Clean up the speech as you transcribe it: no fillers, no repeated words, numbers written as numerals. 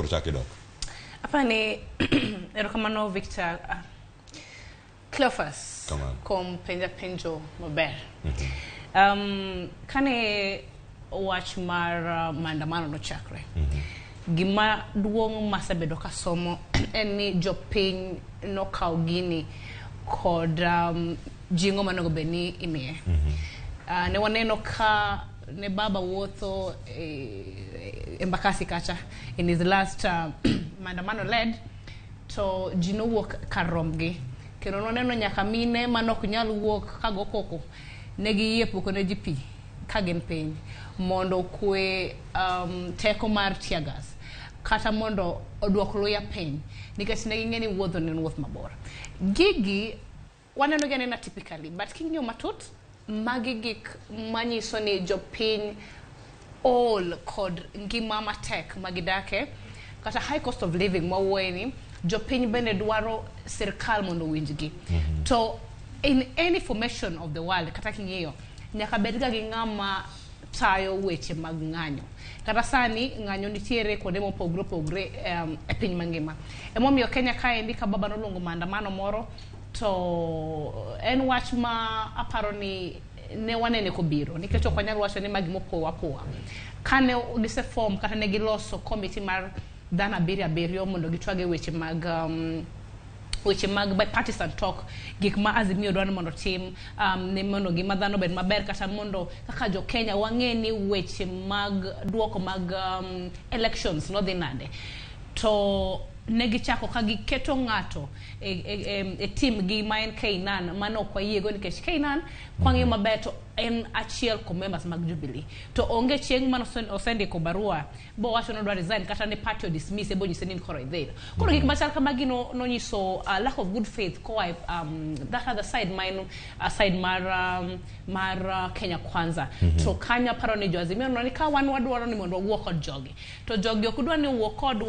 koro chak idok. Apani erokamano Victor Cleophas Kamano. kuom penja penjo maber. Kane wach mar maandamano nochakre, gima duong' masebedo kasomo en ni jopiny nokawo gini kod jing'o monego bed ni imiye. Ne waneno ka ne baba wuotho e Embakasi kacha in his last maandamano led to ji nowuok kar rombgi kendo nwaneno nyaka mine manok nyal wuok kago koko ne giyie puko ne ji pi ka gin piny mondo okwe teko mar tear gas kata mondo oduok luya piny nikech ne ging'e ni wuodho ne en wuoth mabor. Gigi waneno gi anena typically, but king'iyo matut, magi gik manyiso ni jopiny ol kod ngima matek magidake kata high cost of living mwawuoye ni jopiny bende dwaro sirkal mondo owinjgi. To in any formation of the world, kata king'iyo, nyaka bed ga gi ng'ama tayo weche mag ng'anyo. Kata sani ng'anyo nitiere kuonde mopogre opogre e piny mangima. Emomiyo Kenya kaendi ka baba noluongo maandamano moro to en wach ma aparo ni ne wanene kobiro nikech ok wanyal wacho ni ma gimopowa apowa. Kane gise form kata ne giloso committee mar dhano abiriyo abiriyo mondo gitwag e weche mag bipartisan talk, gik ma Azimio dwaro ni mondo otim ne mondo ngima dhano obed maber, kata mondo kaka jo Kenya wang'e ni weche mag duoko mag elections nodhi nade, to ne gichako ka giketo ng'ato e team gi ma en Keynan, mano ok wayiego nikech Keynan kwang'iyo maber to en achiel kuom members mag Jubilee, to onge chieng' mane osendiko barua bowacho ni odwa resign kata ne party o dismiss bonyise ni in koro idhi. Koro gik machal kamagi nonyiso lack of good faith koa e that other side ma en side mar Kenya Kwanza. To kanyo aparo ni jo Azimio neno ni ka wan wadwaro ni mondo wawuo kod jogi, to jogi ok dwa ni wuo kodwa.